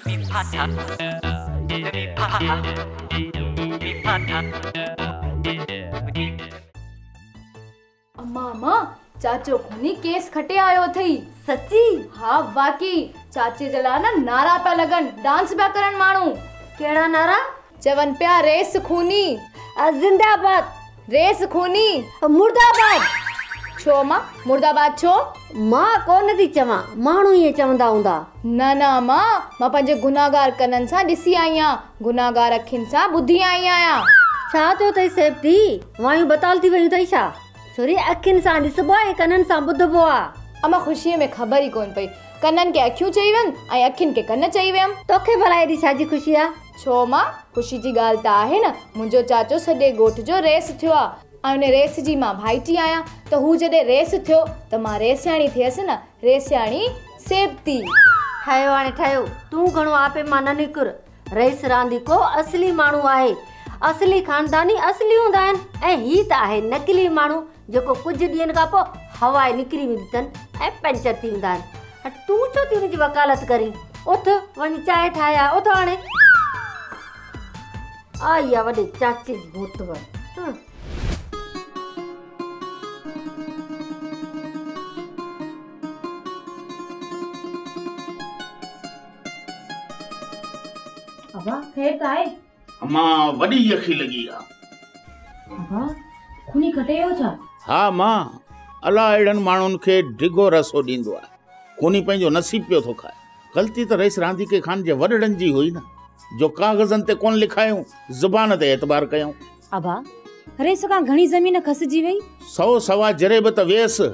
अम्मा अम्मा, चाचो खूनी केस खटे आयो अथई। सची? हा वाकई, चाचे जे लाइ न नारा पिया लॻनि, डांस पिया करनि माण्हू। कहिड़ा नारा? चवनि पिया रेस खूनी। जिंदाबाद। रेस खूनी। मुर्दाबाद। छो अम्मा, मुर्दाबाद छो? मां कोन थी चवां, माण्हू ईअं चवंदा हूंदा। न न अम्मा, मां पंहिंजे गुनाहगार कननि सां ॾिसी आई आहियां, गुनाहगार अखियुनि सां ॿुधी आई आहियां। छा थियो अथई सेफ्टी? वायूं बताल थी वयूं अथई छा? छोरी अखियुनि सां ॾिसबो आहे ऐं कननि सां ॿुधबो आहे। अम्मा ख़ुशीअ में ख़बर ई कोन पई, कननि खे अखियूं चई वियुमि ऐं अखियुनि खे कन चई वियुमि। तोखे भला एॾी छाजी ख़ुशी आहे? छो मां, ख़ुशी जी ॻाल्हि त आहे न, मुंहिंजो चाचो सॼे ॻोठ जो रेस थियो आहे ऐं उन रेस जी मां भाइटी आहियां, त हू जॾहिं रेस थियो त मां रेसियाणी थियसि न, रेसियाणी सेबती। ठहियो हाणे ठहियो, तूं घणो आपे मां न निकिर। रईस रांदीको असली माण्हू आहे, असली ख़ानदानी असली हूंदा आहिनि ऐं हीअ त आहे नकली माण्हू जेको कुझु ॾींहंनि खां पोइ हवा निकिरी वेंदी अथनि ऐं पंचर थी वेंदा आहिनि। तूं छो थी हुनजी वकालत करीं? उथ वञी चांहि ठाहे आ, उथ हाणे आई आहे वॾे चाचे जी मोतबर। अबा ख़ैर त आहे? अम्मा वॾी यखी लॻी आहे। अबा खूनी खटे वियो छा? हा मां, अलाह अहिड़नि माण्हुनि खे डिघो रसो ॾींदो आहे। खूनी पंहिंजो नसीब पियो थो खाए। ग़लती त रईस रांदीके खान जे वॾड़नि जी हुई न, जो काग़ज़नि ते कोन लिखायूं, ज़ुबान ते एतबार कयूं। अबा रईस खां घणी ज़मीन खसिजी वई? 100-125 जरेब त वियसि,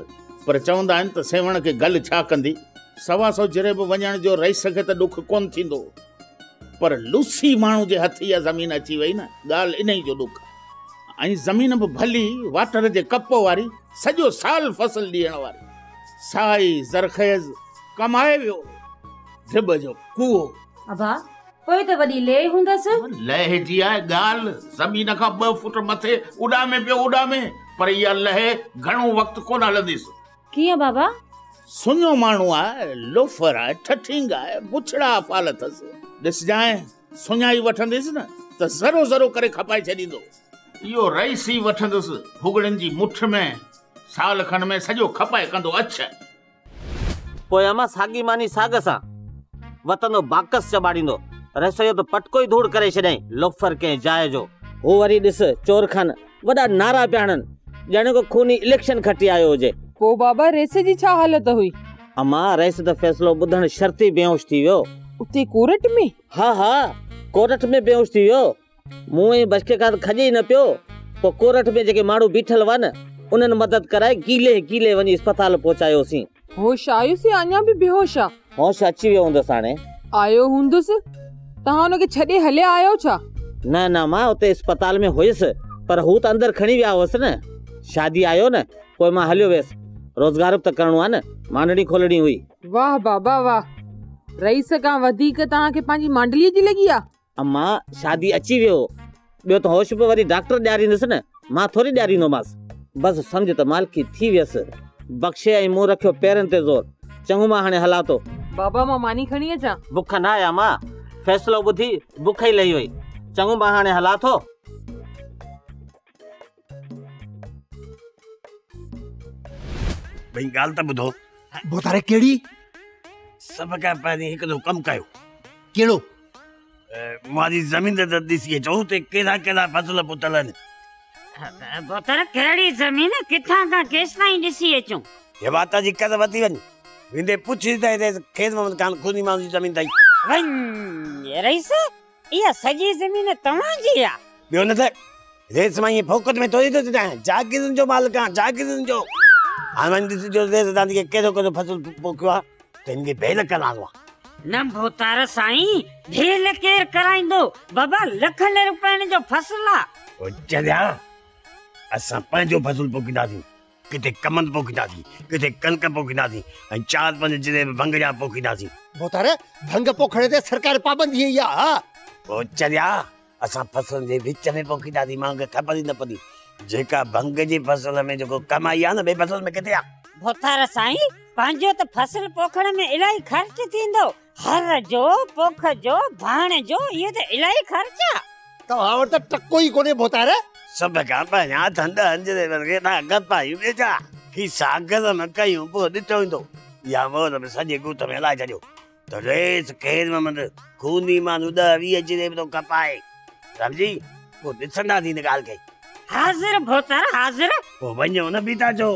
पर चवंदा आहिनि त सेवण खे गल छा कंदी। 125 जरेब वञण जो रईस खे त ॾुख कोन थींदो, पर लूसी माण्हू जे हथ इहा ज़मीन अची वई न, ॻाल्हि इन ई जो ॾुख। ऐं ज़मीन बि भली, वाटर जे कप वारी, सॼो साल फसल ॾियण वारी, साई ज़रख़ेज़ कमाए वियो ढिब जो कुओ। अबा पोइ त वॾी लह हूंदसि। लह जी आहे ॻाल्हि, ज़मीन खां 2 फुट मथे उॾामे पियो उॾामे, पर इहा लह घणो वक़्तु कोन हलंदिसि। कीअं बाबा? सुञो माण्हू आहे, लोफर आहे, ठठिंग आहे, बुछड़ा अफ़ाल अथसि। ॾिसजांइ, सुञाई वठंदिसि न त ज़रो ज़रो करे खपाए छॾींदो। इहो रईस ई वठंदुसि भुगड़नि जी मुठ में, साल खंड में सॼो खपाए कंदो। अछ पोइ अम्मा साॻी मानी साग सां वतंदो बाकस चबाड़ींदो, रईस जो त पटको ई धूड़ करे छॾियईं लोफर कंहिं जाइ जो। हू वरी ॾिस चोर खान वॾा नारा पिया हणनि, ॼण को खूनी इलेक्शन खटी आयो हुजे। पोइ बाबा रईस जी छा हालत हुई? अम्मा रईस त फ़ैसिलो ॿुधण शर्ती बेहोश थी वियो। उते कोर्ट में? हा हा कोर्ट में बेहोश थी वियो। मूं ऐं बशके खां त खॼे ई न पियो। पोइ कोर्ट में जेके माण्हू बीठल हुआ न, उन्हनि मदद कराए गीले गीले वञी अस्पताल पहुचायोसीं। होश आयुसि या अञा बि बेहोश आहे? होश अची वियो हूंदुसि हाणे। आयो हूंदुसि? तव्हां हुनखे छॾे हलिया आयो छा? न न मां उते अस्पताल में हुयुसि, पर हू त अंदरि खणी विया हुअसि न। शादी आयो न पोइ मां हलियो वियुसि, रोज़गार बि त करिणो आहे न, मांडणी खोलणी हुई। वाह बाबा वाह, रईस खां वधीक तव्हांखे पंहिंजी मांडलीअ जी लॻी आहे? अम्मा शादी अची वियो, ॿियो त होश बि वरी डॉक्टर ॾियारींदुसि न, मां थोरी ॾियारींदोमांसि। बसि सम्झ त मालकी थी वियसि, बख़्शे ऐं मूं रखियो पेरनि ते ज़ोर। चङो मां हाणे हलां थो। बाबा मां मानी खणी अचां? बुख न आहे अम्मा, फ़ैसिलो ॿुधी बुख ई लही वई। चङो मां हाणे हलां थो। भई ॻाल्हि त ॿुधो। ॿुधाए कहिड़ी? सभ खां पहिरीं हिकिड़ो कमु कयो। कहिड़ो? मुंहिंजी ज़मीन ते ॾिसी अचो हुते कहिड़ा कहिड़ा फसल पुतल आहिनि। पुत्र कहिड़ी ज़मीन किथां खां केसि ताईं ॾिसी अचूं? हे वाता जी कद वधी वञ, वेंदे पुछी त हिते खेत मोहम्मद खान खूनी माण्हू जी ज़मीन अथई। वञ रईस, इहा सॼी ज़मीन तव्हांजी आहे। ॿियो न त रेस मां ईअं फोकट में थोरी थो ॾियां, जागीरनि जो मालिक आहियां, जागीरनि जो। हाणे वञ ॾिसजो रेस दादी खे कहिड़ो कहिड़ो फसल पोखियो आहे त हिन खे भेल कराइणो आहे। न भोतार साईं, भेल केरु कराईंदो? बाबा लखनि रुपयनि जो फसल आहे। ओ चलिया, असां पंहिंजो फसल पोखींदासीं, किथे कमंद पोखींदासीं, किथे कणिक पोखींदासीं ऐं 4-5 जिले भंग जा पोखींदासीं। भोतार भंग पोखण ते सरकार पाबंदी हुई आहे। ओ चलिया, असां फसल जे विच में पोखींदासीं, माण्हुनि खे ख़बर ई न पवंदी। जेका भंग जी फसल में जेको कमाई आहे न, ॿिए फसल में किथे आहे? भोतार साईं, पंहिंजो त फसल पोखण में इलाही ख़र्च थींदो, हर जो पोख जो भाण जो इहो त इलाही ख़र्च आहे। तव्हां वटि त टको ई कोन्हे भोतार। सभ खां पहिरियां धंध हंजरे खे तव्हां गपायूं वेठा ही सागर में कयूं पोइ ॾिठो ईंदो या मोर में सॼे ॻोठ में हलाए छॾियो त रेस खेर में खूनी माण्हू 10-20 जिरे थो कपाए सम्झी पोइ ॾिसंदासीं हिन ॻाल्हि खे। हाज़िर भोतार हाज़िर। पोइ वञो न बीता चओ।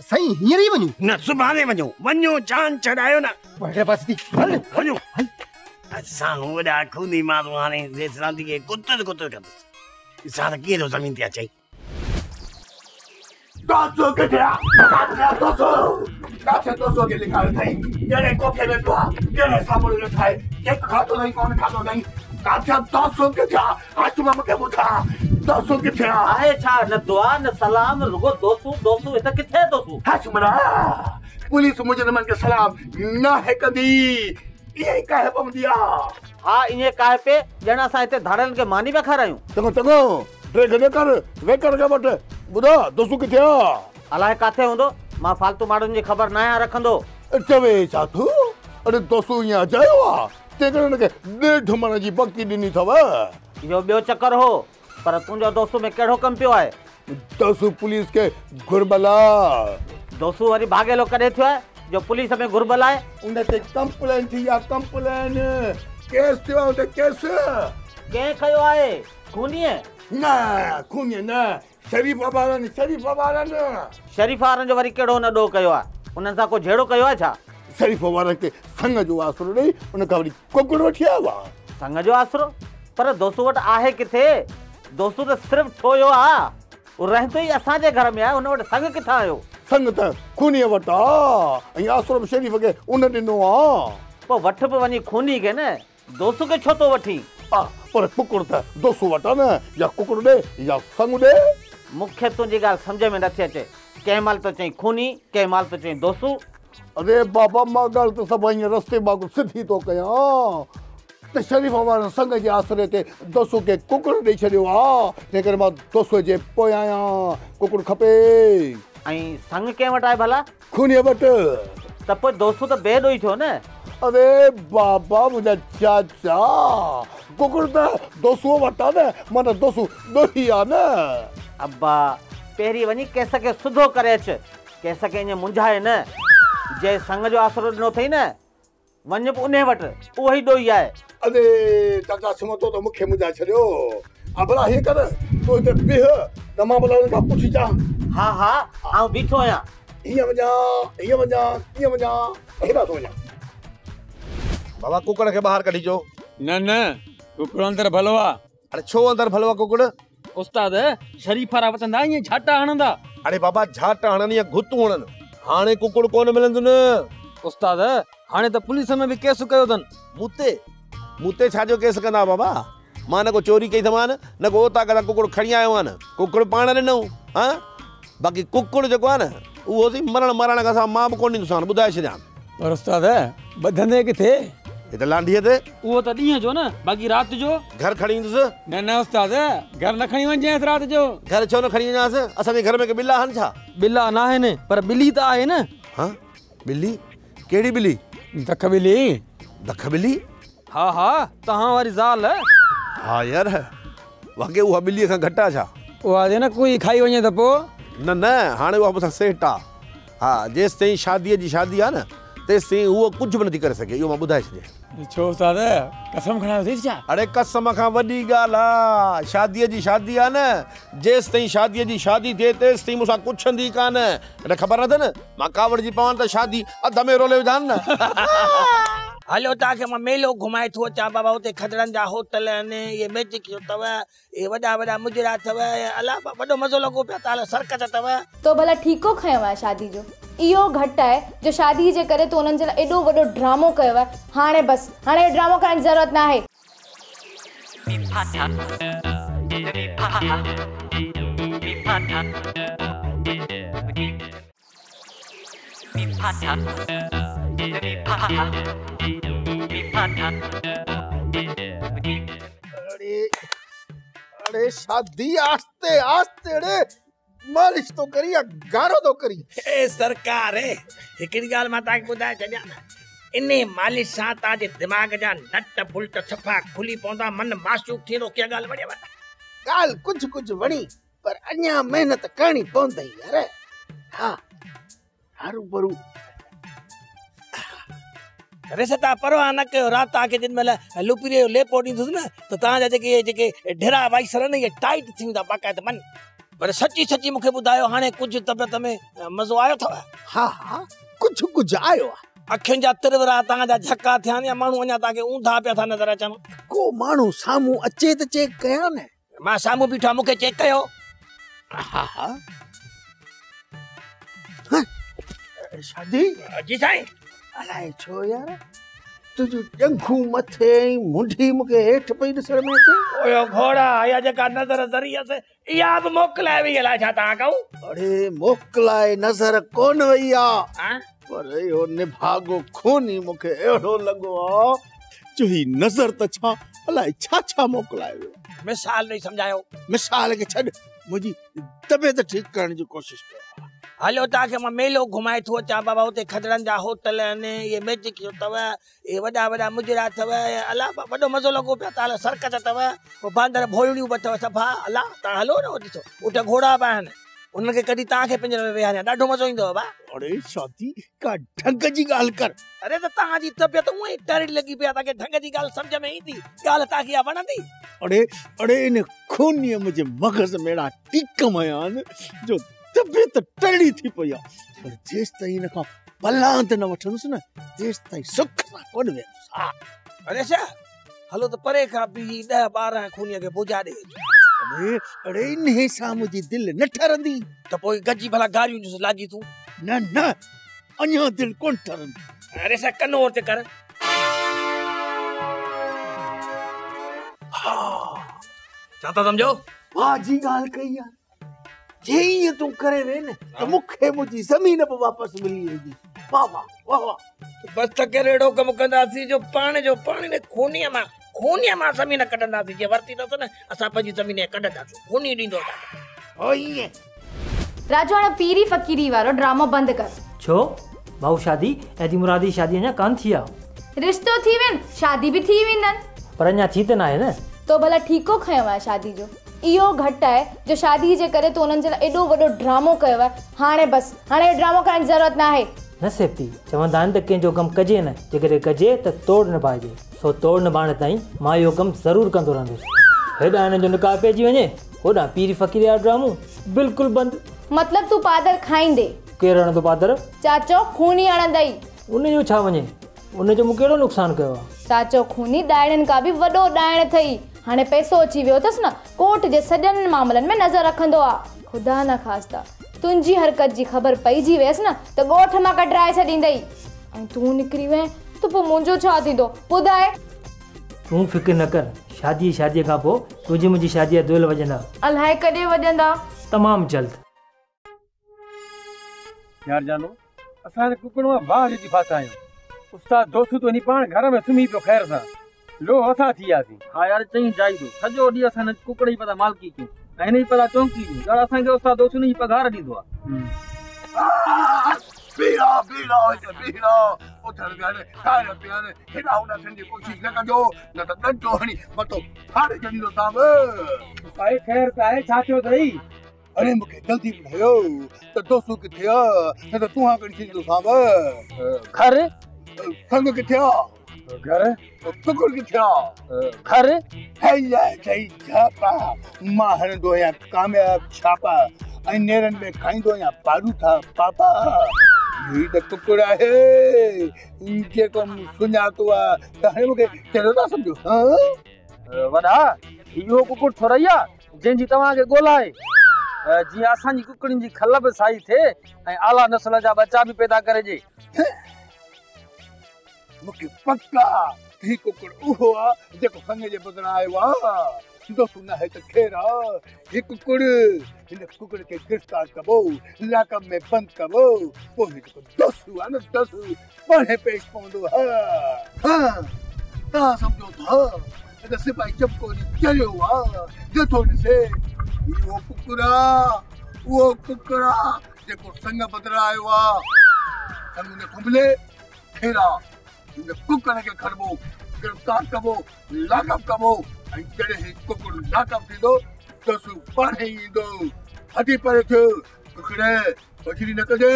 साईं हींअर ई वञूं? न सुभाणे वञो, वञो जान चढ़ायो न। हिकड़े पासे थी हल वञो। असां वॾा खूनी माण्हू हाणे रेस रांदी खे कुतर कुतर कंदुसि। ॾिसां त कीअं थो ज़मीन ते अचे। दोसो किथे आहे? दोसो काथे दोसो खे लिखायो अथई? कहिड़े कोठे में पियो आहे? कहिड़े साबुण जो ठाहे? केक खाधो अथई कोन खाधो अथई? काथे दोसो किथे आहे? अच मां मूंखे ॿुधाए दोसो किथे आहे? आहे छा न दुआ न सलाम, रुगो दोसू दोसू। हिते किथे दोसू? हसमरा पुलिस मुजरिमनि खे सलाम न कंदी, इहे काहे पवंदी आहे। हा इएं काहे पे ॼण असां हिते धाड़ियलनि खे मानी पिया खारायूं। चङो चङो ड्रेग न कर, वेकर खे वठि। ॿुधा दोसू किथे आहे? अलाए काथे हूंदो, मां फालतू माण्हुनि जी ख़बर न आहियां रखंदो। चवे छा थो? अरे दोसू ईअं अजायो आहे, तंहिं करे हुनखे 1.5 मण जी बकी ॾिनी अथव। इहो ॿियो चक्कर हो, पर तुंहिंजो दोसू में कहिड़ो कमु पियो आहे? दोसू पुलिस खे घुर्बल आहे। दोसू वरी भाॻेलो कॾहिं थियो आहे जो पुलिस में घुर्बल आहे? उन ते कंप्लेन थी आहे, कंप्लेन केस थियो आहे उन ते केस। कंहिं कयो आहे? खूनीअ? न खूनीअ न, शरीफ़ वारनि, शरीफ़ वारनि। शरीफ़ वारनि जो वरी कहिड़ो हुन ॾोह कयो आहे? उन्हनि सां को झेड़ो कयो आहे छा? शरीफ़ वारनि खे संग जो आसरो ॾेई उन खां वरी कुकुड़ वठी आयो आहे। संग जो आसरो? पर दोसू वटि आहे किथे? दोसू त सिर्फ़ ठोयो आहे, उहो रहंदो ई असांजे घर में आहे, हुन वटि संग किथां आयो? संग त खूनीअ वटि आहे ऐं आसरो बि शरीफ़ खे उन ॾिनो आहे। पोइ वठि बि वञी खूनी खे न, दोसू खे छो थो वठी? पर कुकुड़ त दोसू वटि आहे न, या कुकुड़ ॾे या संग ॾे। मूंखे तुंहिंजी ॻाल्हि सम्झ में नथी अचे। कंहिं महिल थो चई खूनी, कंहिं महिल थो चई दोसू। अरे बाबा मां ॻाल्हि त सभु ईअं रस्ते वांगुरु सिधी थो कयां त शरीफ़ वारनि संग जे आसरे ते दोसू खे कुकुड़ ॾेई छॾियो आहे, तंहिं करे मां दोसूअ जे पोयां आहियां, कुकुड़ खपे। ऐं संग कंहिं वटि आहे भला? खूनीअ वटि। त पोइ दोसू त बेॾोही थियो न। अरे बाबा मुंहिंजा चाचा, कुकुड़ त दोसूअ वटि आहे न, माना दोसू ॾोही आहे न। अब्बा पहिरीं वञी केस खे सिधो करे अच, केस खे ईअं मुंझाए न। जंहिं संग जो आसरो ॾिनो अथई न, वञ बि उन वटि, उहो ई ॾोही आहे। अरे चाचा सुमतो त मूंखे मुंझाए छॾियो। भला हीअं कर, तूं हिते बीह त मां भला हुन खां पुछी अचां। हा हा आउं बीठो आहियां। हीअं वञा, हीअं वञा, कीअं वञा, हेॾां थो वञा। बाबा कुकड़ खे ॿाहिरि कढी चो। न न कुकड़ अंदरि भलो आहे। अरे छो अंदरि भलो आहे कुकड़? उस्ताद शरीफ वारा वतंदा ईअं झाटा हणंदा। अरे बाबा झाटा हणनि या घुतूं हणनि, हाणे कुकड़ कोन मिलंदो न। उस्ताद हाणे त पुलिस में बि केस कयो अथनि। मूं ते छा जो केस कंदा बाबा? मां न को चोरी कई अथमान न को ओता कदा कुकड़ खणी आयो आहियां न, कुकड़ पाण ॾिनऊं। हा बाक़ी कुकड़ जेको आहे न उहो थी मरण मरण खां सवाइ मां बि कोन ॾींदुसांव, ॿुधाए छॾियां। पर उस्ताद ॿधंदे किथे? हिते लांढीअ ते। उहो त ॾींहं जो न, बाक़ी राति जो घर खणी ईंदुसि। न न उस्ताद घर न खणी वञिजांसि राति जो। घर छो न खणी वञांसि? असांजे घर में के ॿिला आहिनि छा? ॿिला न आहिनि पर ॿिली त आहे न। हा ॿिली? कहिड़ी ॿिली? दख ॿिली। दख ॿिली? हा हा तव्हां वारी ज़ाल। हा यार वाकई उहा ॿिलीअ खां घटि आहे छा? उहा जे न कोई खाई वञे त पोइ। न न हाणे उहा मूंसां सेठ आहे। हा जेसि ताईं शादीअ जी शादी आहे न तेसि ताईं उहो कुझु बि नथी करे सघे, इहो मां ॿुधाए छॾियां। छो उस्ताद कसम खणायो अथई छा? अरे कसम खां वॾी ॻाल्हि आहे, शादीअ जी शादी आहे न, जेसि ताईं शादीअ जी शादी थिए तेसि ताईं मूंसां कुछंदी कान। अरे ख़बर अथई न मां कावड़जी पवां त शादी अध में रोले विझानि न। हलो तव्हांखे मां मेलो घुमाए थो अचां बाबा, उते खदड़नि जा होटल आहिनि, इहे मैजिक जो अथव, इहे वॾा वॾा मुजरा अथव, अला वॾो मज़ो लॻो पियो आहे, सर्कस अथव। तो भला ठीको खयो आहे शादी जो? इहो घटि आहे जो शादी जे करे तो उन्हनि जे लाइ एॾो वॾो ड्रामो कयो आहे। हाणे बसि, हाणे ड्रामो करण जी ज़रूरत न आहे। अरे अरे शादी आस्ते आस्ते रे मालिश तो करी या गारो तो करी। ए सरकार ए हिकिड़ी ॻाल्हि मां तव्हांखे ॿुधाए छॾियां न, इन मालिश सां तव्हांजे दिमाग़ जा नट बुल्ट सफ़ा खुली पवंदा, मन माशूक थी वेंदो। केआ ॻाल्हि वणियव? ॻाल्हि कुझु कुझु वणी, पर अञा महिनत करणी पवंदई यार। हा हरू भरू अरे से तव्हां परवाह न कयो, राति तव्हांखे जंहिं महिल लुपीरे जो लेपो ॾींदुसि न त तव्हांजा जेके जेके ढिरा वाइसर आहिनि इहे टाइट थी वेंदा बाक़ाइदा मन। पर सची सची मूंखे ॿुधायो, हाणे कुझु तबियत में मज़ो आयो अथव? हा हा कुझु कुझु आयो आहे। अखियुनि जा तिरवरा तव्हांजा झका थिया आहिनि या माण्हू अञा तव्हांखे ऊंधा पिया था नज़र अचनि? को माण्हू साम्हूं अचे त चेक कयां न। मां साम्हूं बीठो आहियां, मूंखे चेक कयो। हा हा शादी जी साईं। अलाए छो यार, तुंहिंजूं ॼंघूं मथे ऐं मुंडी मूंखे हेठि पई ॾिसण में अचे। ओयो घोड़ा, इहा जेका नज़र ज़री अस इहा बि मोकिलाए वई अलाए छा तव्हां कहूं? अड़े मोकिलाए नज़र कोन वई आहे, पर इहो निभागो खूनी मूंखे अहिड़ो लॻो आहे जो ही नज़र त छा अलाए छा छा मोकिलाए वियो। मिसाल नहीं सम्झायो। मिसाल खे छॾ, मुंहिंजी तबियत ठीकु करण जी कोशिशि कयो। हलो तव्हांखे मां मेलो घुमाए थो अचां बाबा, उते खदड़नि जा होटल आहिनि, इहे मैजिक जो अथव, इहे वॾा वॾा मुजरा अथव, अला वॾो मज़ो लॻो पियो आहे। सर्कस अथव, बांदर भोइड़ियूं बि अथव सफ़ा। अला तव्हां हलो न, ॾिसो उते घोड़ा बि आहिनि, उन्हनि खे कॾहिं तव्हांखे पिंजरे में वेहारियां, ॾाढो मज़ो ईंदो बा। अड़े शादी का ढंग जी ॻाल्हि कर। अरे त तव्हांजी तबियत उअं ई टरड़ी लॻी पई आहे, तव्हांखे ढंग जी ॻाल्हि सम्झ में ईंदी? ॻाल्हि तव्हांखे इहा वणंदी? अड़े अड़े इन खूनीअ मुंहिंजे मग़ज़ में अहिड़ा टीकम हयां आहिनि जो तबियत टरड़ी थी पई आहे, पर जेसि ताईं हिन खां पलांद न वठंदुसि न तेसि ताईं सुख सां कोन वेहंदुसि। हा अरे छा हलो त परे खां बीही 10 12 खूनीअ खे बुझा ॾे। अड़े अड़े इन सां मुंहिंजी दिलि न ठरंदी। त पोइ गॾिजी भला गारियूं ॾिस लाॻी तूं। न न अञा दिलि कोन ठरंदी। अरे छा कनो ते कर। हा छा था सम्झो? वाह जी ॻाल्हि कई आहे, जे ईअं तूं करे वे न त मूंखे मुंहिंजी ज़मीन बि वापसि मिली वेंदी। वाह वाह वाह वाह। बसि त कहिड़ो अहिड़ो कमु कंदासीं जो पाण जो पाण ने खूनीअ मां ज़मीन कढंदासीं। जे वरिती अथसि न असां पंहिंजी ज़मीन कढंदासीं, खूनी ॾींदो असांखे। हो ईअं। राजू हाणे पीरी फ़क़ीरी वारो ड्रामो बंदि कर। छो भाऊ, शादी ऐं मुरादी शादी अञा कान थी आहे? रिश्तो थी वेनि, शादी बि थी वेंदनि, पर अञा थी त न आहे न। तो भला ठीको खयो आहे शादी जो, इहो घटि आहे जो शादी जे करे तो उन्हनि जे लाइ एॾो वॾो ड्रामो कयो आहे। हाणे बसि, हाणे ड्रामो करण जी ज़रूरत न आहे। न सेफ्टी, चवंदा आहिनि त कंहिंजो कमु कजे न, जेकॾहिं कजे त तोड़ निभाइजे। सो तोड़ निभाइण ताईं मां इहो कमु ज़रूरु कंदो रहंदुसि। हेॾां हिन जो निकाह पइजी वञे, होॾां पीरी फ़क़ीर वारो ड्रामो बिल्कुलु बंदि। मतिलबु तूं पादर खाईंदे? केरु हणंदो पादर? चाचो खूनी हणंदई। उनजो छा वञे, उनजो मूं कहिड़ो नुक़सानु कयो आहे? चाचो खूनी ॾाइणनि खां बि वॾो ॾाइण अथई। हाणे पैसो अची वियो अथसि न, कोर्ट जे सॼनि मामलनि में नज़र रखंदो आहे। ख़ुदा न ख़ास्ता तुंहिंजी हरकत जी ख़बर पइजी वियसि न त ॻोठ मां कढाए छॾींदई, ऐं तूं निकिरी वहीं त पोइ मुंहिंजो छा थींदो ॿुधाए? तूं फ़िक्र न कर, शादी शादीअ खां पोइ तुंहिंजी मुंहिंजी शादीअ जा दुल वॼंदा। अलाए कॾहिं वॼंदा? तमामु जल्द। यार जानो, असां कुकड़ मां वाह जी फाथा आहियूं। उस्ताद दोस्त तो वञी पाण घर में सुम्ही पियो ख़ैर सां, लो असां थी वियासीं। हा यार चई जाइ थो, सॼो ॾींहुं असां कुकड़ जी पता मालकी कयूं ऐं हिन जी पता चौंकी कयूं। यार असांखे उस्ताद दोस्त हुन जी पघार ॾींदो आहे। बीड़ा बीड़ा बीड़ा उथण पिया खाइण पिया, हेॾां होॾां थियण जी कोशिशि न कजो, न त ॾंडो हणी मथो फाड़े छॾींदो साहब। भाई ख़ैर त आहे, छा थियो अथई? अरे मूंखे जल्दी ॿुधायो त दोसू किथे आहे, न त तूं कढी छॾींदो साहब। घर संग किथे आहे? घर कुकुड़ किथे आहे? घर हेला चई छापा, मां हणंदो आहियां कामयाब छापा ऐं नेरनि में खाईंदो आहियां पारूथा पापा। ही त कुकुड़ आहे जेको सुञातो आहे, त हाणे मूंखे कहिड़ो था सम्झो? हा वॾा, इहो कुकुड़ थोरो ई आहे जंहिंजी तव्हांखे ॻोल्हा आहे। जीअं असांजी कुकड़ियुनि जी खल बि साई थिए ऐं आला नस्ल जा बच्चा बि पैदा करे ॾे। मूंखे पक आहे ही कुकुड़ उहो आहे जेको संग जे बदिरां आयो आहे। दोस्त न आहे त ख़ैर आहे, ही कुकुड़, हिन कुकुड़ खे गिरफ़्तार कबो, लाकअप में बंदि कबो, पोइ जेको दोसू आहे न दोसू पाणे पेश पवंदो। हा हा, तव्हां सम्झो था त सिपाही चपको चरियो आहे, नथो ॾिसे। इहो कुकुड़ आहे, उहो कुकुड़ आहे जेको संग बदिरां आयो आहे। संग नथो मिले, ख़ैर आहे। हिन कुकड़ खे खणबो, गिरफ़्तार कबो, लाकअप कबो ऐं जॾहिं ही कुकुड़ लाकअप थींदो दोसू पाण ई ईंदो। हटी परे थियो कुकड़े, बछड़ी न कजे।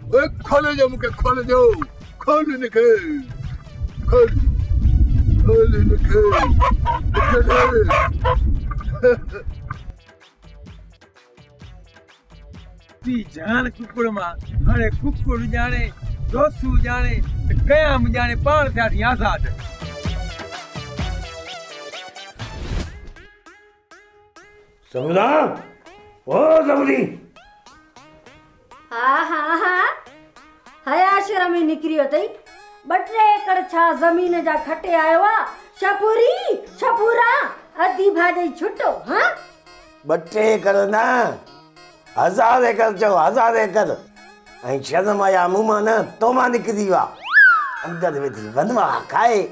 ओए खोले जो मूंखे, खोले जो, खोल हिनखे, खोल, खोल हिनखे, मूंखे ॾे। थी जान कुकुड़ मां, हाणे कुकुड़ ॼाणे, दोसू ॼाणे, त कयाम ॼाणे, पाण थियासीं आज़ाद। समुदा, ओ समुदी। हा हा हा, हया शहर में निकिरी वियो अथई। 2-3 एकड़ छा ज़मीन जा खटे आयो आ। शपूरी शपूरा अधी भाॼई छुटो। हा 2-3 एकड़ न, 1000 एकड़ चओ, 1000 एकड़। ऐं शर्म आया मूं मां न, तो मां निकिरी वियो आहे। अंदरि वेठी वनवा खाए,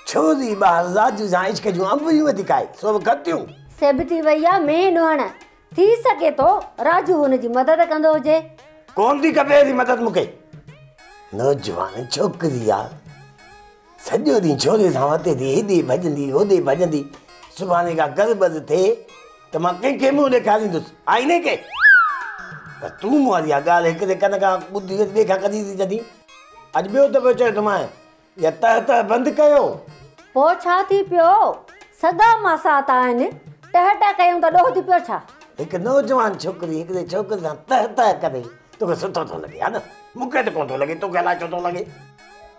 छोरी ॿाहिरि राजू सां इश्क जूं अंबरियूं वठी खाए, सो बि खतियूं। सेब थी वई आहे मेन वण, थी सघे थो राजू हुनजी मदद कंदो हुजे। कोन थी खपे थी मदद मूंखे। नौजवान छोकिरी आहे, सॼो ॾींहुं छोरे सां वते थी, हेॾे भॼंदी होॾे भॼंदी। सुभाणे खां गड़बड़ थिए त मां कंहिंखे मुंहुं ॾेखारींदुसि, आईने खे। पर तूं मूं वारी इहा ॻाल्हि हिकिड़े कन खां ॿुधी ॿिए खां कढी थी छॾी। अॼु ॿियो दफ़ो चयो थोमांइ, इहा तह तह बंदि कयो। पोइ छा थी पियो? सॻा मासात आहिनि, टह टह कयूं त ॾोह थी पियो छा? हिकु नौजवान छोकिरी हिकिड़े छोकिरे सां तह तह करे तोखे सुठो थो लॻे, हा न? मूंखे त कोन थो लॻे, तोखे अलाए छो थो लॻे?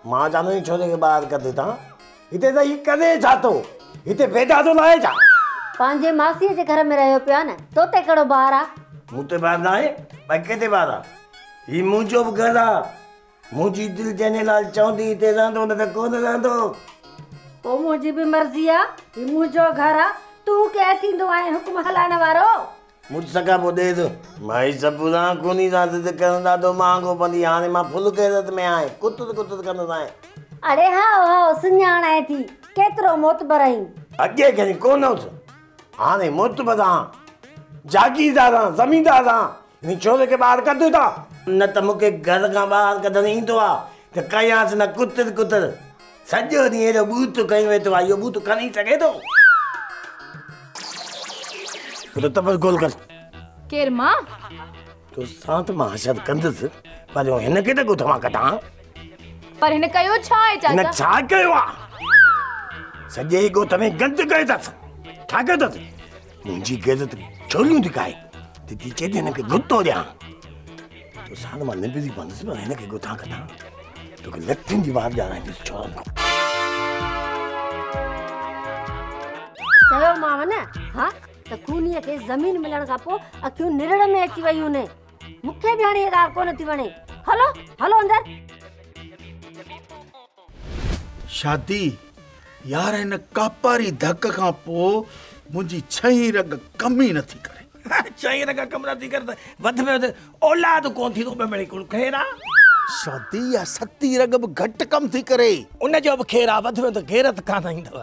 मां चाहंदो आहियां छोरे खे ॿाहिरि कढे तां, हिते त हीउ करे छा थो? हिते बेदा थो लाए छा? पंहिंजे मासीअ जे घर में रहियो पियो आहे न, तो ते कहिड़ो ॿार आहे? मूं ते ॿार न आहे, भाई कंहिं ते ॿार आहे? हीउ मुंहिंजो बि घर आहे, मुंहिंजी दिलि जंहिंजे लाइ चवंदी हिते रहंदो, न त कोन रहंदो। पोइ मुंहिंजी बि मर्ज़ी आहे, हीउ मुंहिंजो घर आहे, तूं केरु थींदो आहीं हुकुम हलाइण वारो? मुड़ुस खां पोइ ॾे थो। भाई सपुरा खूनी सां ज़िद करणु ॾाढो महांगो पवंदी। हाणे मां फुल ग़ैरत में आहियां, कुतुर कुतुर कंदो आहियां। अड़े हा हा, सुञाणाए थी, केतिरो मोतबर आहीं। अॻे खणी कोन हुउसि, हाणे मोतबर आहियां, जागीरदार आहियां, ज़मींदार आहियां। हिन छोरे खे ॿाहिरि कढो था, न त मूंखे घर खां ॿाहिरि कढणु ईंदो आहे त कयांसि न कुतर कुतर। सॼो ॾींहुं एॾो बूथ कयो वेठो आहे, इहो बूथ खणी सघे थो? त तबस गोल कर। केरु मां? तो सां त मां हशर कंदुसि, पर हिन खे त ॻोठ मां कढां। पर हिन कयो छा आहे चाचा? हिन छा कयो आहे? सॼे ॻोठ में गंद कयो अथसि। छा कयो अथसि? मुंहिंजी गैरत छोलियूं थी खाए, थी चए थी हिनखे गुतो ॾियां। तो सां त मां निभिरी पवंदुसि, पर हिनखे ॻोठां कढां। तोखे लथियुनि जी वार ॼाणाईंदुसि छोरनि खां। चयोमांव न, हा त खूनीअ खे ज़मीन मिलण खां पोइ अखियूं निरड़ में अची वयूं आहिनि। मूंखे बि हाणे इहा ॻाल्हि कोन थी वणे। हलो हलो अंदरि। शादी यार, हिन कापारी धक खां पोइ मुंहिंजी छही रग कम ई नथी करे। छही रग कम नथी करे त वधि में वधि औलाद कोन थींदो, ॿ मिणी कुल ख़ैर आहे। शादी या सती रग बि घटि कम थी करे, उनजो बि ख़ैर आहे, वधि में वधि ग़ैरत कान ईंदव।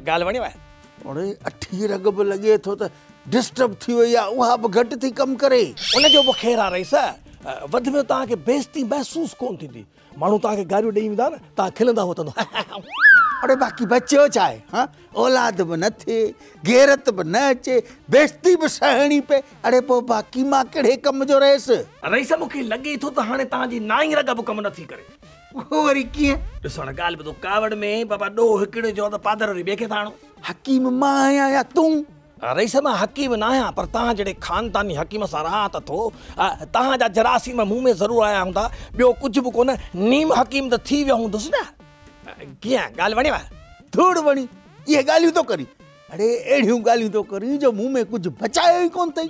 ॻाल्हि वणियो आहे? अड़े अठी रग बि लॻे थो त डिस्टर्ब थी वई आहे, उहा बि घटि थी कमु करे। उनजो बि ख़ैर आहे रईस, वधि में तव्हांखे बेइज़ती महसूसु कोन थींदी। माण्हू तव्हांखे गारियूं ॾेई वेंदा न, तव्हां खिलंदा वतंदो। अड़े बाक़ी बचियो छा आहे? हा, औलाद बि न थिए, ग़ैरत बि न अचे, बेइज़ती बि सहणी पए। अड़े पोइ बाक़ी मां कहिड़े कम जो रहियुसि? रईस मूंखे लॻे थो त हाणे तव्हांजी नाई रग बि कमु नथी करे। उहो वरी कीअं? ॾिसो हाणे ॻाल्हि ॿुधो, कावड़ में बाबा ॾोह हिकिड़े जो त पादर वरी ॿिए खे था आणो। हकीम मां आहियां या तूं? रईस मां हकीम न आहियां, पर तव्हां जहिड़े ख़ानदानी हकीम सां रहां त थो। तव्हांजा जरासीम मूं में ज़रूरु आया हूंदा, ॿियो कुझु बि कोन, नीम हकीम त थी वियो हूंदुसि न। कीअं ॻाल्हि वणेव? थोरी वणी, इहे ॻाल्हियूं थो करी। अड़े अहिड़ियूं ॻाल्हियूं थो करी जो मूं में कुझु बचायो ई कोन अथई।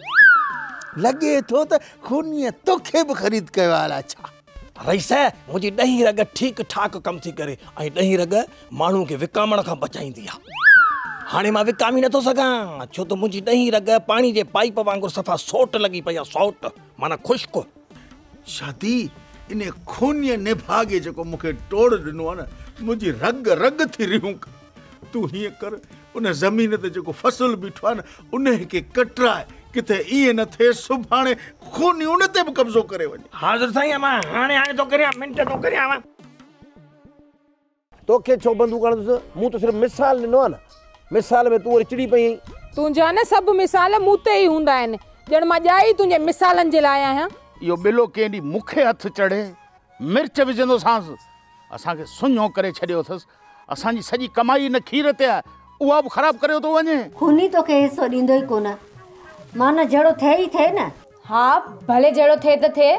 लॻे थो त खूनीअ तोखे बि ख़रीद कयो आहे अलाए छा। रईस मुंहिंजी ॾहीं रग ठीकु ठाक कमु थी करे, ऐं ॾहीं रग माण्हू खे विकामण खां बचाईंदी आहे। हाणे मां विकामी नथो सघां, छो त मुंहिंजी ॾहीं रग पाणी जे पाइप वांगुरु सफ़ा सोट लॻी पई आहे, सोट माना ख़ुश्क। शादी इन खूनीअ निभागे जेको मूंखे टोड़ ॾिनो आहे न, मुंहिंजी रग रग थी रियूं। तूं हीअं कर, उन ज़मीन ते जेको फसल बीठो आहे न, उन खे कटराए, किथे ईअं न थिए सुभाणे खूनी उन ते बि कब्ज़ो करे वञे। हाज़िर साईं, मां हाणे हाणे थो करियां, मिंट थो करियां। तोखे छो बंदूक हणंदुसि? मूं त सिर्फ़ु मिसाल ॾिनो आहे न, मिसाल में तूं वरी चिड़ी पई आहीं। तुंहिंजा न सभु मिसाल मूं ते ई हूंदा आहिनि, ॼण मां ॼाई तुंहिंजे मिसालनि जे लाइ आहियां। इहो ॿिलो कंहिं ॾींहुं मूंखे हथु चढ़े, मिर्च विझंदोसांसि। असांखे सुञो करे छॾियो अथसि, असांजी सॼी कमाई हिन खीर ते आहे, उहा बि ख़राब करियो थो वञे। खूनी तोखे हिसो ॾींदो ई कोन, माना जहिड़ो थिए ई थिए न। हा भले जहिड़ो थिए त थिए।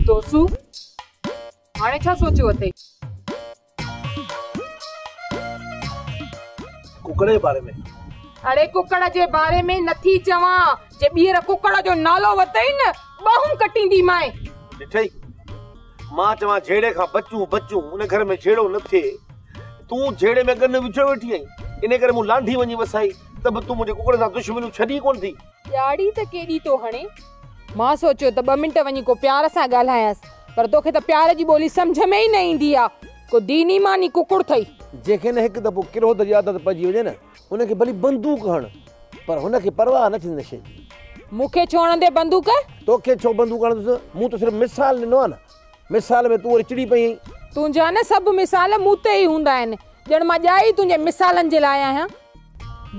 दोसू हाणे छा सोचियो अथई? कुकड़ जे बारे में? अरे कुकड़ जे बारे में नथी चवां, जे ॿीहर कुकड़ जो नालो वतई न ॿाहूं कटींदी माए। ॾिठई, मां चवां झेड़े खां बचूं बचूं, उन घर में झेड़ो न थिए, तूं झेड़े में गन विझो वेठी आहीं, इन करे मूं लांढी वञी वसाई, त बि तूं मुंहिंजे कुकड़ सां दुश्मनी छॾी कोन थी। ॼाड़ी त केॾी थो हणे, मां सोचियो त 2 मिंट वञी को प्यार सां ॻाल्हायांसि, पर तोखे त प्यार जी ॿोली सम्झ में ई न ईंदी आहे, को दीनी मानी कुकुड़ अथई। जंहिंखे न हिकु दफ़ो क्रोध जी आदत पइजी वञे न, उनखे भली बंदूक हण, पर हुनखे परवाह न थींदी शइ जी। मूंखे छो हणंदे बंदूक? तोखे छो बंदूक हणंदुसि? मूं त सिर्फ़ु मिसाल ॾिनो आहे न, मिसाल में तूं वरी चिड़ी पई आहीं। तुंहिंजा न सभु मिसाल मूं ते ई हूंदा आहिनि, ॼण मां ॼाई तुंहिंजे मिसालनि जे लाइ आहियां।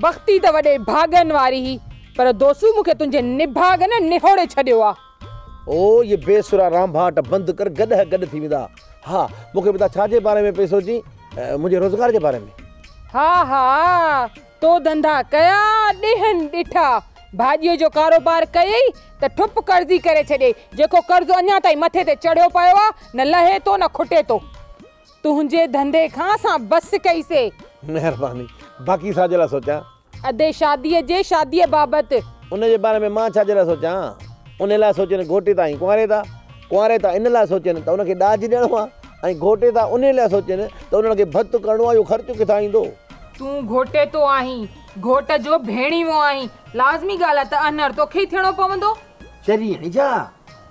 बख़्ती त वॾे भाॻनि वारी हुई, पर दोसू मूंखे तुंहिंजे निभाग न निहोड़े छॾियो आहे। ओ ये बेसुरा रामभाट बंदि कर, गॾ गॾ थी वेंदा। हा मूंखे ॿुधाए छाजे बारे में पई सोची? मुंहिंजे रोज़गार जे बारे में। हा हा तो धंधा कया ॾींहनि ॾिठा, भाॼीअ जो कारोबार कयई त ठुप कर्ज़ी करे छॾियई, जेको कर्ज़ो अञा ताईं मथे ते चढ़ियो पियो आहे, न लहे थो न खुटे थो। तुंहिंजे धंधे खां असां बसि कईसीं। महिरबानी, बाक़ी छा जे लाइ सोचां? अदे शादीअ जे शादीअ बाबति। उन जे बारे में मां छा जे लाइ सोचां? उन लाइ सोचनि घोटे ताईं कुंवारे था, कुंवारे था इन लाइ सोचनि त उनखे ॾाज ॾियणो आहे, ऐं घोटे था उन लाइ सोचनि त उन्हनि खे भत करिणो आहे, इहो ख़र्चु किथां ईंदो? तूं घोटे तो आहीं, घोट जो भेणीवो आहीं, लाज़मी ॻाल्हि आहे त अनर तोखे ई थियणो पवंदो। चरी आहीं छा?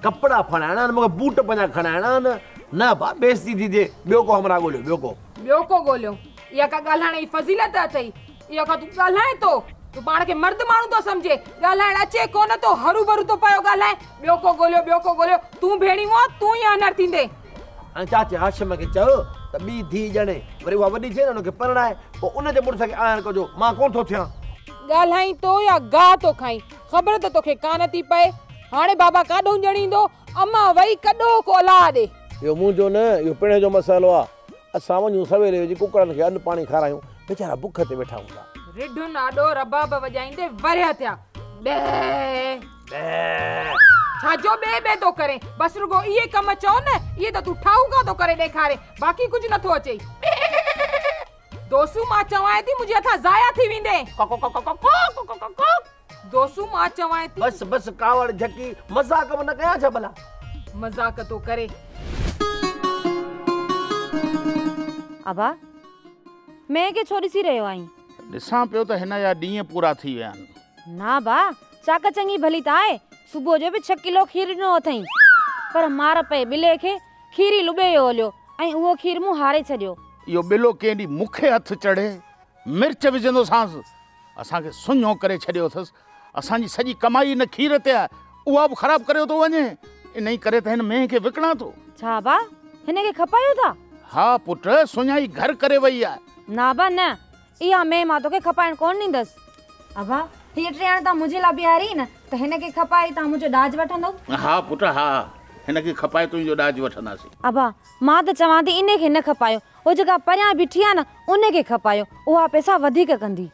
कपिड़ा फणाइणा आहिनि, मूंखे बूट पंहिंजा खणाइणा आहिनि। न भा, बेइज़ती थी थिए। ॿियो को हमरा ॻोल्हियो, ॿियो को। ॿियो को ॻोल्हियो? इहा का ॻाल्हाइण जी फ़ज़ीलत अथई? इहा का तूं ॻाल्हाए थो, तूं पाण खे मर्द माण्हू थो सम्झे, ॻाल्हाइण अचे कोन थो, हरू भरू थो पियो ॻाल्हाए। ॿियो को ॻोल्हियो, ॿियो को ॻोल्हियो, तूं भेणीवो आहीं, तूं ई अनर थींदे। ऐं चाचे हाशिम खे चयो त ॿी धीउ ॼणे, वरी उहा वॾी थिए न, हुनखे परणाए, पोइ उनजे मुड़ुस खे आयण कजो, मां कोन थो थियां। ॻाल्हाईं थो या गाह थो खाईं, ख़बर त तोखे कान थी पए। हाणे बाबा काॾो ॼणींदो, अम्मा वई कॾो को अलाह ॾे। इहो मुंहिंजो न, इहो पिण जो मसइलो आहे। असां वञूं सवेरे जी कुकड़नि खे अन्न पाणी खारायूं, वीचारा बुख ते वेठा हूंदा। रिढुनि आॾो रबाब वॼाईंदे वरिया थिया। ॿे छाजो ॿे ॿे थो करे, बसि रुगो इहे कम चओ न, इहे त तूं ठाऊका थो करे ॾेखारे, बाक़ी कुझु नथो अचे। दोसू मां चवां थी मुंहिंजे हथां ज़ाया थी वेंदे। दोसू मां चवां थी। बसि बसि कावड़ झकी, मज़ाक बि न कयां छा भला? मज़ाक थो करे। अबा मैं खे छो ॾिसी रहियो आहीं? ॾिसां पियो त हिन जा ॾींहं पूरा थी विया आहिनि। ना बा, चाक चङी भली त आहे, सुबुह जो बि 6 किलो खीर ॾिनो अथई, पर मार पए ॿिले खे खीर ई लुॿे वियो हलियो ऐं उहो खीर मूं हारे छॾियो। इहो ॿिलो कंहिं ॾींहुं मूंखे हथु चढ़े, मिर्च विझंदोसांसि। असांखे सुञो करे छॾियो अथसि, असांजी सॼी कमाई हिन खीर ते आहे, उहा बि ख़राब करियो थो वञे। इन ई करे त हिन मेंहं खे विकिणा थो। छा बा, हिन खे खपायो था? हा पुट, सुञाई घर करे वई आहे। ना बा न, इहा मेंहं मां तोखे खपाइण कोन ॾींदसि। अबा हीअ टियाण तव्हां मुंहिंजे लाइ बीहारी न, त हिन खे खपाए तव्हां मुंहिंजो ॾाज वठंदव? हा पुट हा, हिन खे खपाए तुंहिंजो ॾाज वठंदासीं। अबा मां त चवां थी इन खे न खपायो, उहो जेका परियां बीठी आहे न उन खे खपायो, उहा पैसा वधीक कंदी,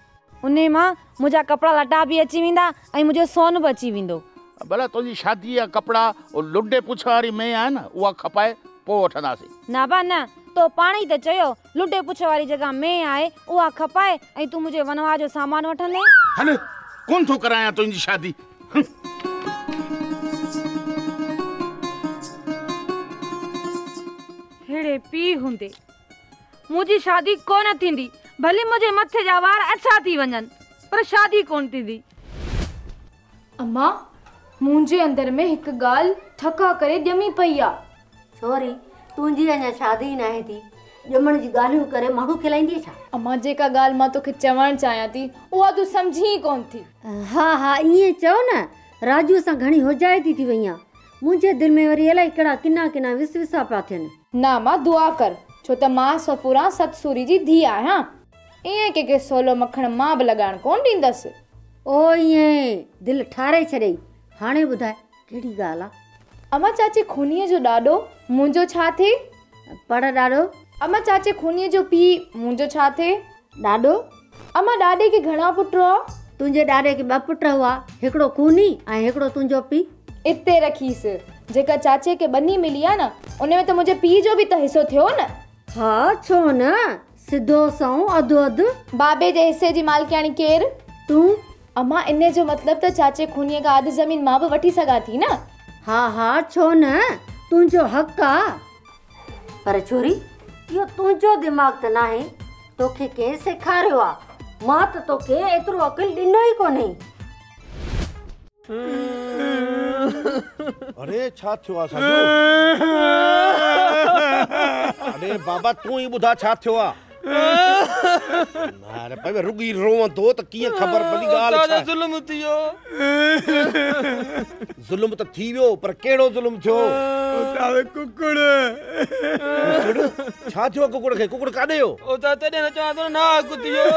उन मां मुंहिंजा कपिड़ा लटा बि अची वेंदा ऐं मुंहिंजो सोन बि अची वेंदो। भला तुंहिंजी शादी जा कपिड़ा लुंडे पुछ वारी मेंहं आहे न, उहा खपाए पोइ वठंदासीं। न बा न, तो पाण ई त चयो लुंडे पुछ वारी जेका मेंहं आहे उहा खपाए ऐं तूं मुंहिंजे वनवा जो सामान वठंदे। हल कोन थो करायां तुंहिंजी शादी। हिड़े पीउ हूंदे मुंहिंजी शादी कोन थींदी, भली मुंहिंजे मथे जा वार अछा थी वञनि, पर शादी कोन थींदी। अम्मा मुंहिंजे अंदर में हिकु ॻाल्हि ठका करे ॼमी पई आहे। छोरी, तुंहिंजी अञा शादी नाहे थी, ॼमण जी ॻाल्हियूं करे माण्हू खिलाईंदी छा? अम्मा, जेका ॻाल्हि मां तोखे चवणु चाहियां थी उहा तूं सम्झी ई कोन थी। हा हा, ईअं चओ न, राजूअ सां घणी हुजाइती थी वई आहियां। मुंहिंजे दिलि में वरी इलाही कहिड़ा किना किना विसविसा पिया थियनि। न मां, दुआ कर, छो त मां सफूरा सतसूरी जी धीउ आहियां, ईअं कंहिंखे सोलो मखण मां बि लॻाइण कोन ॾींदसि। ओ ईअं दिलि ठारे छॾेई। हाणे ॿुधाए कहिड़ी ॻाल्हि आहे? अम्मा, चाचे खूनीअ जो ॾाॾो मुंहिंजो छा थिए? पर ॾाॾो? अम्मा, चाचे खूनीअ जो पीउ मुंहिंजो छा थिए? ॾाॾो। अम्मा, ॾाॾे खे घणा पुट हुआ? तुंहिंजे ॾाॾे खे ॿ पुट हुआ, हिकिड़ो खूनी ऐं हिकिड़ो तुंहिंजो पीउ। इते रखीसि, जेका चाचे खे ॿनी मिली आहे न, उन में त मुंहिंजे पीउ जो बि त हिसो थियो न। हा, छो न, सिधो सउं अधु अधु। बाबे जे हिसे जी मालिकियाणी केरु? तूं। अम्मा, इन जो मतिलबु त चाचे खूनीअ खां अधु ज़मीन मां बि वठी सघां थी न। हा हा, छो न, तुंहिंजो हक़ आहे। पर छोरी, इहो तुंहिंजो दिमाग़ त नाहे, तोखे कंहिं सेखारियो आहे? मां त तोखे एतिरो अकिल ॾिनो ई कोन्हे। अरे छा थियो आहे असांजो? अरे बाबा, तूं ई ॿुधा छा थियो आहे? अरे भाई, रुगी रोवंदो त कीअं ख़बर पवंदी ॻाल्हि छा? ज़ुल्म थी वियो। ज़ुल्म त थी वियो, पर कहिड़ो ज़ुल्म थियो? कुकुड़। कुकुड़? छा थियो कुकुड़ खे? कुकुड़ काॾे वियो? तॾहिं त चवां थो नाहक थी वियो।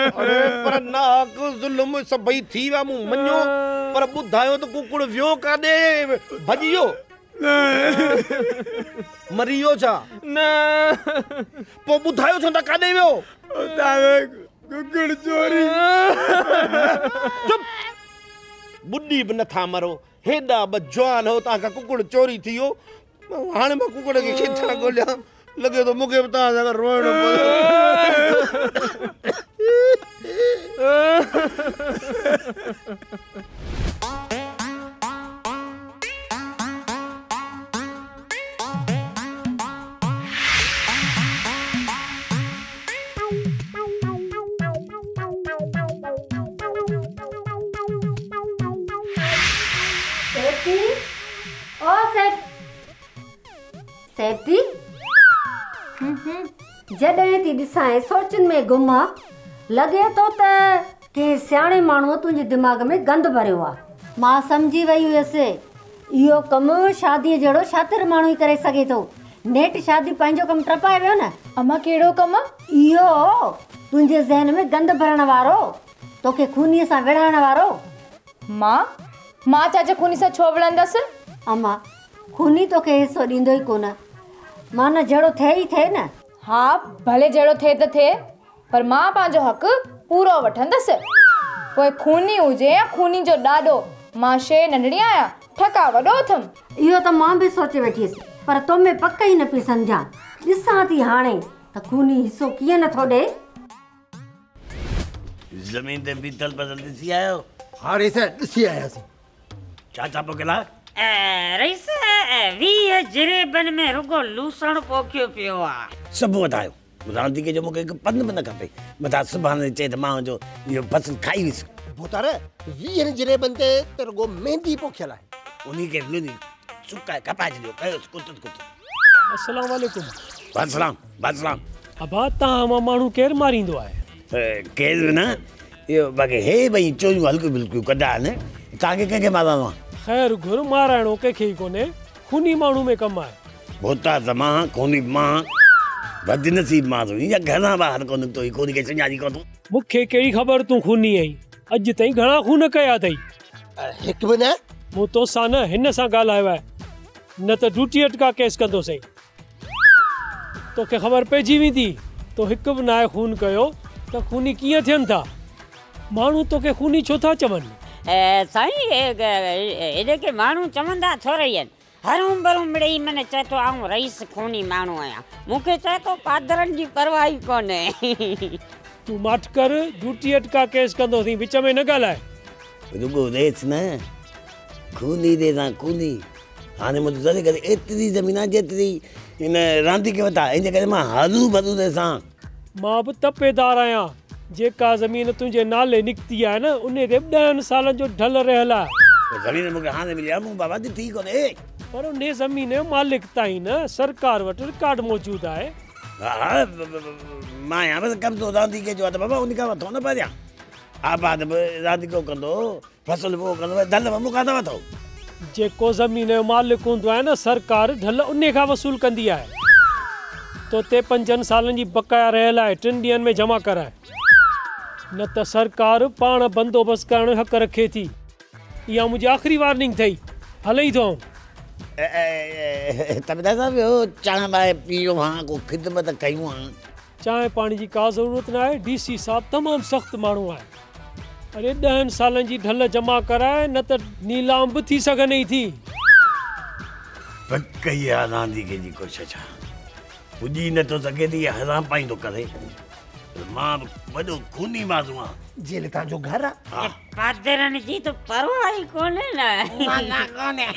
अरे पर नाहक ज़ुल्म सभई थी विया, मूं मञियो, पर ॿुधायो त कुकुड़ वियो काॾे? भॼी वियो? मरी वियो छा? न। पोइ ॿुधायो छो त काॾे वियो? कुकुड़ चोरी। चुप, ॿुॾी बि नथा मरो, हेॾा ॿ जवान हो, तव्हां खां कुकुड़ चोरी थी वियो। हाणे मां कुकुड़ खे किथां ॻोल्हियां? लॻे थो मूंखे बि तव्हां सां गॾु रोइणो पवंदो। सेठी, जॾहिं थी ॾिसां सोचनि में गुम आहे, लॻे थो त कंहिं सियाणे माण्हूअ तुंहिंजे दिमाग़ में गंद भरियो आहे। मां सम्झी वई हुयसि, इहो कमु शादीअ जहिड़ो शातिर माण्हू ई करे सघे थो। नेठि शादी पंहिंजो कमु टपाए वियो न। अम्मा, कहिड़ो कमु? इहो तुंहिंजे ज़हन में गंद भरण वारो, तोखे खूनीअ सां विढ़ाइण वारो। मां मां चाचा खूनी सां छो विढ़ंदसि? अम्मा, खूनी तोखे हिसो ॾींदो ई कोन, माना जहिड़ो थिए ई थिए न। हा, भले जहिड़ो थिए त थिए, पर मां पंहिंजो हक़ पूरो वठंदसि। पोइ खूनी हुजे या खूनी जो ॾाॾो, मां शइ नंढड़ी आहियां, ठका वॾो अथमि। इहो त मां बि सोचे वेठी हुयसि, पर तो में पक ई न पई सम्झां। ॾिसां थी हाणे त खूनी हिसो कीअं नथो ॾे। ज़मीन ते बीतल बदल ॾिसी आयो? हा रईस, ॾिसी आयासीं। छा छा पोखियल आहे? रईस, 20 जरेबनि में रुगो लूसण पोखियो पियो आहे। सभु वधायो, रांदीके जो मूंखे हिकु पन बि न खपे। मथां सुभाणे चए त मां जो इहो फसल खाई वियुसि। भोतार, 20 जरेबनि ते त रुगो मेहंदी पोखियल आहे। उन्ही खे लुनी सुकाए खपाए छॾियो, कयोसि कुत कुत। अस्सलाम वालेकुम। वासलाम वासलाम। अबा, तव्हां मां माण्हू केरु मारींदो आहे? केरु बि न, इहो बाक़ी हे भई चोरियूं हल्कियूं फुल्कियूं कंदा आहिनि। तव्हांखे कंहिंखे मारणो आहे? ख़ैर घुर माराइणो कंहिंखे ई कोन्हे, खूनी माण्हू में कमु आहे। भोता त मां, खूनी मां, बदनसीब मां थो, ईअं घर ॿाहिरि कोन निकितो, हीउ खूनी खे सुञाणी कोन थो। मूंखे कहिड़ी ख़बर तूं खूनी आहीं? अॼु ताईं घणा खून कया अथई? हिकु बि न। मूं तोसां न, हिन सां ॻाल्हायो आहे, न त ड्यूटी अटका केस कंदोसीं। तोखे ख़बर पइजी वेंदी, तो हिकु बि नाहे खून कयो त खूनी कीअं थियनि था? माण्हू तोखे खूनी छो था चवनि? साईं, हेॾे खे माण्हू चवंदा थोरे ई आहिनि। हरूं भरूं मिड़ेई माने चए थो आउं रईस खूनी माण्हू आहियां, मूंखे चए थो पादरनि जी परवाह ई कोन्हे। तूं माठ कर, ड्यूटी अटका केस कंदोसीं, विच में न ॻाल्हाए। रुगो रेस न, खूनी रे सां खूनी। हाणे मुंहिंजो ज़रे करे एतिरी ज़मीन आहे जेतिरी हिन रांदी खे वरिता, इन करे मां हरू भरू रे सां। मां बि तपेदार आहियां, जेका ज़मीन तुंहिंजे नाले निकिती आहे न, उन ते 10 सालनि जो ढल रहियल आहे। ज़मीन मूंखे हाणे मिली आहे, मूं बाबा ॾिठी कोन्हे। पर उन ज़मीन जो मालिक ताईं न सरकार वटि रिकॉर्ड मौजूदु आहे। हा हा, मां आहियां, बसि कब्ज़ो रांदीके जो आहे त बाबा उन खां वठो न पहिरियां। आबाद बि रांदीको कंदो, फसल बि उहो कंदो, ढल बि मूंखां त वठो। जेको ज़मीन जो मालिक हूंदो आहे न, सरकार ढल उन खां वसूल कंदी आहे। तो ते 5 सालनि जी बकाया रहियल आहे, 3 ॾींहनि में जमा कराए, न त सरकार पाण बंदोबस्तु करण जो हक़ रखे थी। इहा मुंहिंजी आख़िरी वार्निंग अथई, हले ई थो आऊं। तबदा साहिबु, ॿियो चांहि बाहि पीऊं हा, को ख़िदमत कयूं हा? चांहि पाणी जी का ज़रूरत न आहे। डीसी साहिबु तमामु सख़्तु माण्हू आहे। अरे 10 सालनि जी ढल जमा कराए, न त नीलाम बि थी सघंदी थी। पक इहा रांदीके जी कोशिश आहे, पुॼी नथो सघे त इहा हराम पाईंदो करे। मां बि वॾो खूनी माण्हू आहियां। जेल तव्हांजो घर आहे? पादरनि जी त परवाह ई कोन्हे न। ना कोन्हे।